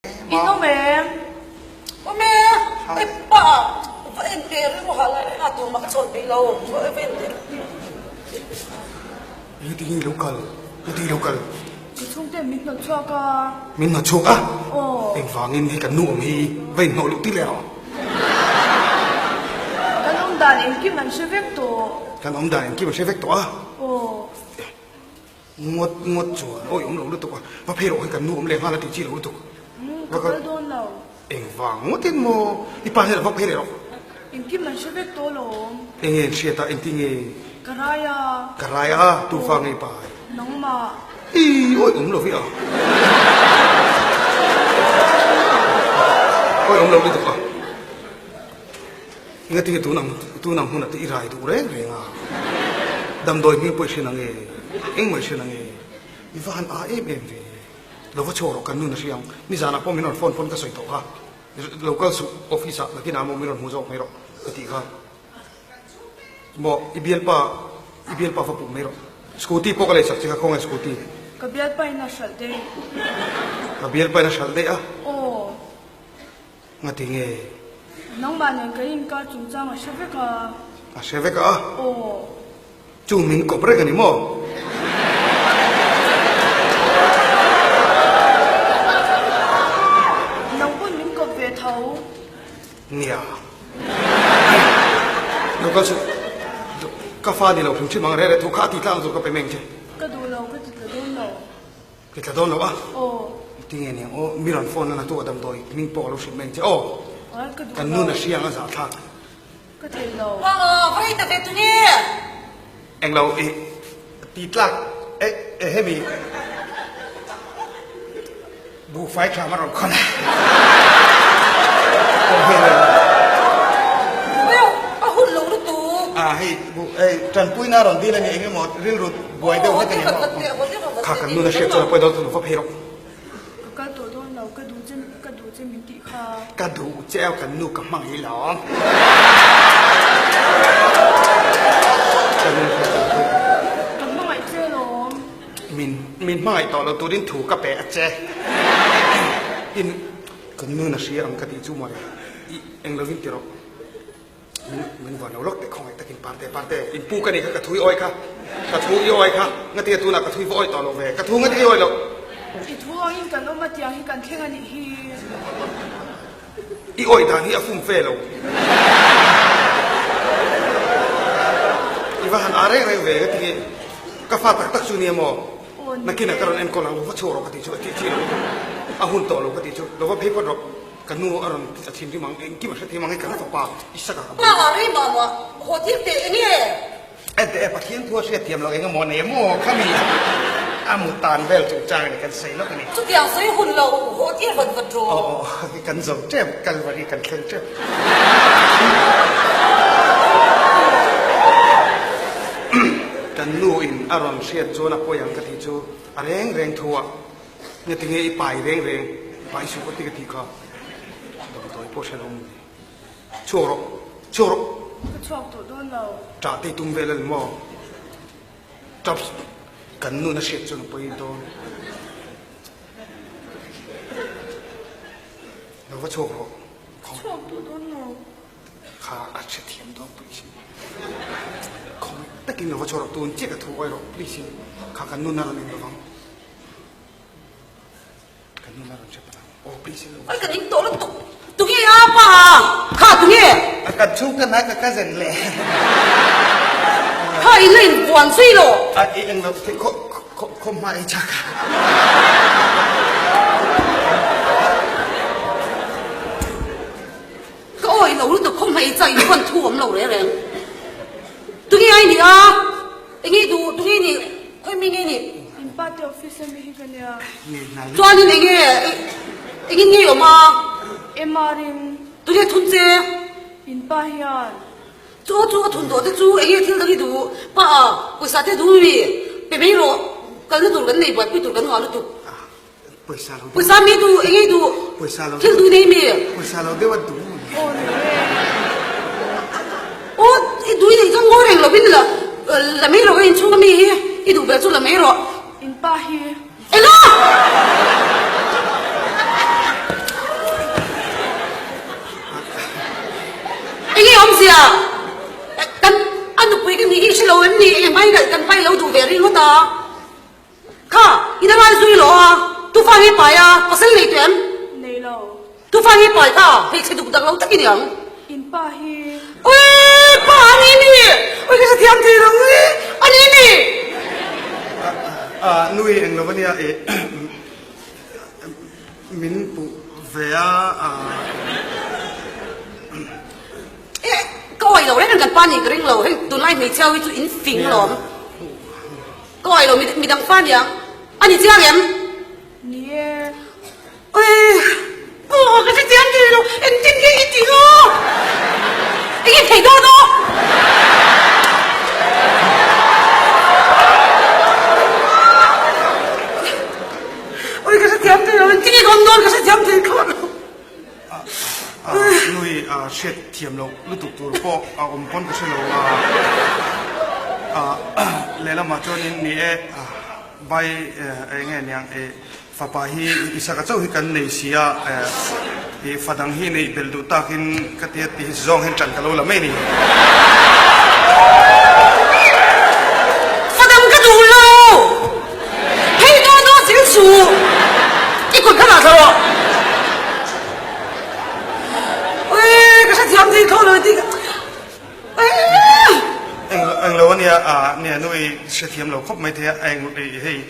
em a. In awm em? Awm e, e pa va en teh rilru hah lai reng a tumah ka chhawn peih lo, va en teh. Engtin nge i lo kal? Engtin nge i lo kal? Ka chhungte min hnawt chhuak a. Min hnawt chhuak a? Aw. Engvangin hei kan nu awm hi va inhnawh luh tir leh rawh. Kan awm dan engkim an hre vek tawh. Kan awm dan engkim an hre vek tawh a? Aw. Ngawt ngawt chuan awi awm lo lutuk a, va phei rawh hi kan nu awm leh nghal a tih chi lo lutuk. Umm ka kal dawn lo. Engvang ngawtin maw i pa hian va phei leh rawh. Engkim an hre vek tawh lawm. Enge an hriat a, engtin nge? Ka rai a. Ka rai a, tufa nge i pa ai? Nangmah. Ii awi awm lo hi a. Awi awm lo lutuk a. Engati nge tun ang tun ang hmunah te i rai duh reng reng a? Damdawi hming pawh i hre nang e, engmah i hre nang e. I va han a em em ve. Lo va chhuak rawh kan nun a hria ang. Nizanah pawh min rawn phone pawn ka sawi tawh kha. Lo kal suh office ah nakinah maw min rawn hmu zawk mai rawh ka tih kha. Maw i bialpa i bialpa va puh mai rawh. Scooty pawh ka lei sak che kha khawnge scooty? Ka bialpa in a hralh daih. Ka bialpa in a hralh daih a? Aw. Ngati nge? Nangmah nen kan inkar chungchang a hre vek a. A hre vek a? Aw. Chu min kawp reng a ni maw? Nang pawn min kawp ve tho. Nia. Lo kal suh. Ka fa ni lo hrim hrim ang reh reh thu kha a ti tlang chu ka pe meng che. Ka duh lo, ka ti tla dawn lo. Ti tla dawn lo a. Aw. Tinge nia aw, mi rawn phone a natu a damdawi hming pawh ka lo hrilh mai ang che aw. Ai ka duh lo. Kan nun a hriang a zahthlak. Ka thei lo. Aw, va rei ta ve tu nge? Eng lo i ti tlak e e hemi buhfai thlam a rawn khawn a. Aw hei hei. A hun lo lutuk. A hei bu hei tanpuina a rawn dil a ni eng emaw rilru buai deuh hlek a ni maw? Kha kan nun a hriat chuan a pawi dawn chu va phei rawh. Ka kal tawh dawn lo, ka duh che, ka duh che min tih kha. Ka duh che a, kan nu ka hmangaih lo. Ka nu ka duh. Ka hmangaih che lawm. Min, min hmangaih tawh lo turin thu ka pe a che. In, kan nun a hria ang ka tih chu mawle, i eng lovin ti rawh. Min vuan lo lawk teh khawngaih takin Parte Parte in pu ka nih kha ka thu i awi kha ka thu i awi kha ngatinge tunah ka thu i va awi tawh lo ve ka thu ngatinge i awi loh. I thu angin kan awm a tiang hi kan thleng a nih hi. I awi dan hi a fum fe lo. I va han a reng reng ve ngatinge ka fa tak tak chu nia maw nakinah ka rawn enkawl ang lo va chhuak rawh ka tih chu a tih chi lo a hun tawh lo ka tih chu lo va phei phawt rawh. Ka nu a rawn a thinrim ang, engkim a hre thei mang e, kan fapa Isaka ka Pa rei mah mah, haw tir teh eng nge? Enteh e, Pathian thu a hriat thiam loh eng emaw nei maw khami a mu tan vel chungchang a ni, kan sawi lawk a ni. Chutiang sawi hun lo, haw tir vat vat rawh. Aw aw, kan zo tep, Kalvari kan thleng tep. Kan nu in a rawn hriat chuan a pawi ang ka tih chu a reng reng thu ah. Nge tinge i pai reng reng, pai suh ka ti ka tih kha damdawi pawh hre lo ni. Chhuak rawh, chhuak rawh. Ka chhuak tawh dawn lo. Ṭah te i tum vel a ni maw? Ṭap kan nun a hriat chuan a pawi dawn. Lo va chhuak rawh. Chhuak tawh dawn lo. Kha a hrethiam dawn please in khawngaih takin lo va chhuak rawh tun chiah ka thu awi rawh please in kha kan nun a rawn in lovang. Kan nu la rawn hre palh ang. Aw please in lo. Ai ka ning tawh lutuk. Tunge a pa kha tunge? A kan chhung ka nai ka cousin le. Kha in la in buan zui lo. A i eng lo the khaw khaw khaw hma ei chak. Ka awi lo lutuk khaw hma ei chak in buan thu awm lo reng reng. Tunge ai ni a? Enge duh tunge ni? Khawi mi nge ni? In pa te office ami hi ka nia. Chuanin enge engin nge i awm a? MR in. Tunge thun che? In pa hian. Chu chu ka thun tawh te chu enge thil dang i duh? Pa a, pawisa te duh mi? Pe mai rawh, kalna tur kan nei buaipui tur kan ngah lutuk. Pawisa lo deuh. Pawisa mi duh enge i duh? Pawisa lo Thil duh nei mi? Pawisa lo deuh a duh. Aw ni e. Aw i duh i neih chuan ngawi reng lovin la la mai rawh ka inchhung ami hi i duh ber chu la mai rawh. In pa hi. Elo! zia kan a nupui ka nih hi i hre lo em ni? Engmah in kan pa i lo duh ve ringawt a. Kha, i la ngai zui lo a, tufa hi pai a, pasal nei teh em? Nei lo. Tufa hi pai kha, hmeichhe duk dak lo tak i ni ang. In pa hi. Ui, pa a ni mi! Ui, ka hrethiam thei lo ui, a ni mi! A, nui eng lo a nia e, min puh ve a, a. E, ka awih lo reng reng kan pa nih ka ring lo, heng tunlai hmeichhia hi chu in fing lawm. Ka awih lo midang fa nia, a ni chiang em? Ni e. Ui, aw ka hre chiang thei lo, engtin nge i tih aw? Eng nge thei dawn aw? Ui, ka hre thiam thei lo, engtin nge ka awm dawn ka hre thiam thei thlawt lo. Nui hriat thiam loh lutuk tur pawh a awm pawn ka hre lo a, lehlamah chuanin ni e, vai eng nge niang e, fapa hi Isaka chauh hi kan nei si a, i fa dang hi neih belh duh takin ka tia tih hi zawng hian ṭan ka lo la mai a ni. Fa dang ka duh lo! Hei dawn dawn zir suh! I kut kha dah thla rawh! Ui, ka hrethiam thei thlawh lo tih ka Ui! Eng eng lo ania, nia nui hrethiam lo khawp mai thei a, eng hei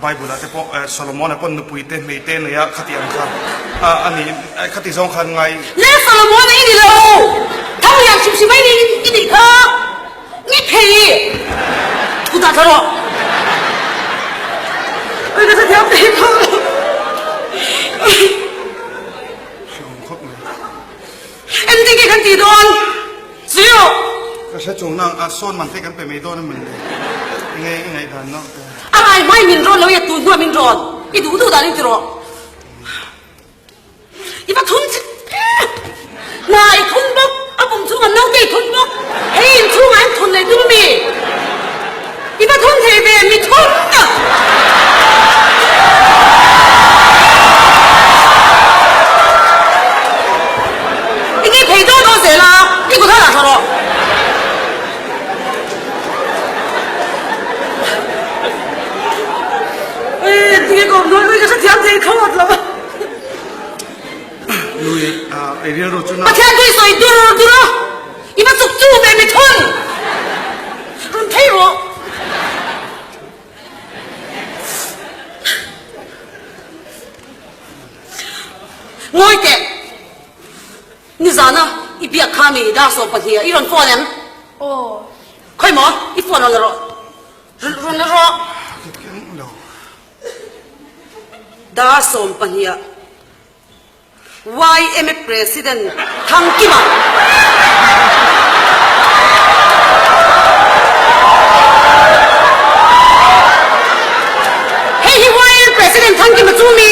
Bible ah te pawh Solomon-a pawn nupui te hmei te nei a khati ang kha a ni, khati zawng khan ngai. Le Solomon-a i ni lo! Thang lian hrim hrim a i nih kha! Ni phei! Thu dah thla rawh! Ui ka hrethiam thei thlawh lo. Hreawm khawp mai. Engtin nge kan tih dawn? Zio! Ka hre chung nang a sawn man te kan pe mai dawn a min le. Enge i ngaihdan no te. A ngai hmai min rawn lo i a tu hnuah min rawn. I duh duh dan in ti rawh. I va thun chhe Hna i thun bawk, a pum chhungah naute i thun bawk, hei in chhungah an thun leh dum mi? I va thun thei ve mi thun tak! I nge phei dawn dawn zel a, i kut halah tha rawh. Ui, tinge ka awm dawn, ui ka hrethiam thei thlawt lo. Nui ei rilru chu na. Pathian tui sawi dur dur a, i va chuk chu ve mi thun. Run phei rawh. Ngawi teh. Nizana i biak kha mi dar 12 ah i rawn phone em? Aw. Khawi maw i phone rawn la rawh. Rawn la rawh. Dar 12 ah YMA President Thangkima. Hei hi YMA President Thangkima chu mi?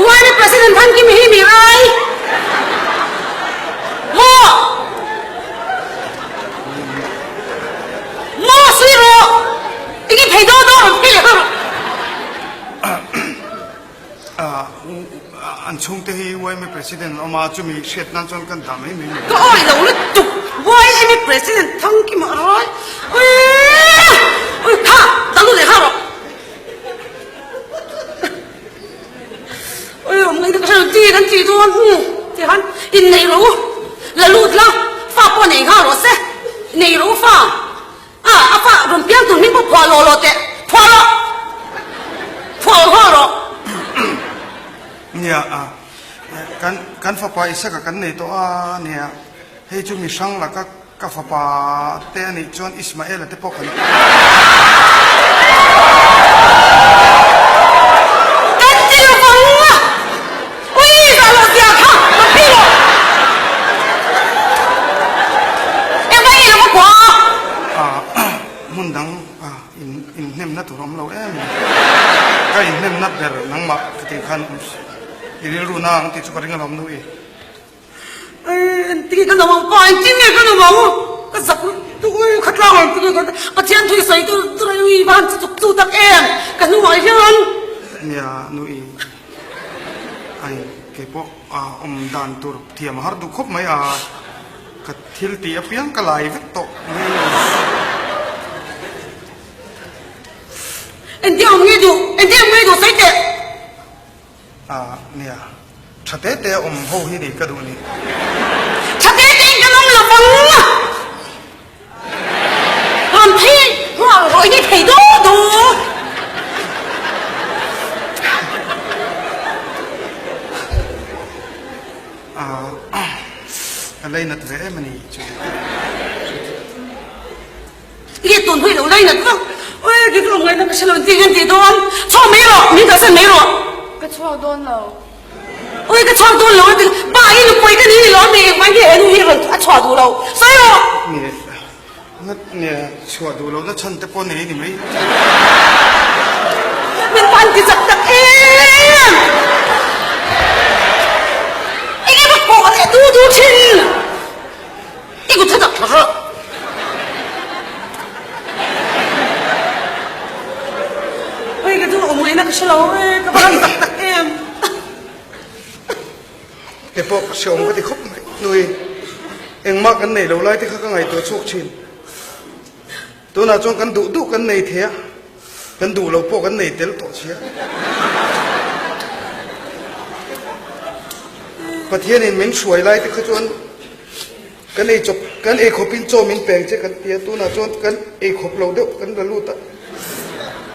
YMA President Thangkima hi mi rai? Maw? Maw sui rawh! Enge phei dawn dawn rawn phei leh dawn rawh. An chhungte hi YMA President an awm a, chumi hriat nan chuan kan dah mai mai mai. Ka awi lo lutuk YMA President Thangkima a rai. Ui! Ui kha! Dang leh kha rawh. Ui awm ngaihna ka hre lo ti kan tih dawn tihan innei ro la lut la fa pawh nei nghal rawh se nei ro fa. A, a fa rawn piang tur hming pawh phuah lawh lawh teh, phuah rawh! Phuah haw rawh! Nia, a, kan, kan fapa Isaka kan nei tawh a, nia, hei chu mi hrang laka ka fapa te a nih chuan Ismaela te pawh kan. Kan ti lo vang a! Ui, zah loh zia kha, ka phei rawh! Engmah i lo va kuah a? Ah, hmun dang ah in inhnemna tur awm lo em? Ka inhnemna ber nangmah ka tih khan i rilru na ang tih chu ka ring alawm nu i. Engtin nge ka nawm ang pa, engtin nge ka nawm ang? Ka zak lutuk ui, khatlang engtin nge ka Pathian thu i sawi tur tur ui van chu chuk chu tak em? Ka hnuah hian. Nia nu i. Ai. Keipawh awm dan tur thiam a har duh khawp mai a, ka thil tih apiang ka lai vek tawh mai a ni. Engtia awm nge duh? Engtia awm nge duh sawi teh? A nia, tha te te a awm ho hi ni ka duh ni. Tha te te in kan awm lo vang a, rawn phei nghal rawh i ni thei duh duh. A, a leinat ve em a ni chu. Nge tun hmai lo lainat vak. Oi kei ka awm ngaihna ka hre lo engtin nge an tih dawn. Chhuak mai rawh, min kalsan mai rawh. Ka chhuak dawn lo. Oi ka chhuak dawn lo a ti pa i nupui ka ni ni lo mi engmah nge he nu hi rawn a chhuah duh lo. Sawi rawh. Nge nge chhuah duh lo na chhan te pawh nei ni mai. Min pan ti chak tak em. Enge ka kawh leh du du thin. I kut tha tak tha rawh. Oi ka chu awm ngaihna ka hre lo e, ka va han tak tak em. Ke pawh ka hre awm ka ti khawp mai. Nui, engmah kan nei lo lai te kha ka ngaihtuah chhuak thin. Tunah chuan kan duh duh kan nei thei a, kan duh lo pawh kan nei tel tawh sia. Pathianin min hruai lai te kha chuan Kan ei chawp, kan ei khawpin chaw min peng che kan ti a, tunah chuan kan ei khawp lo deuh kan la lut a.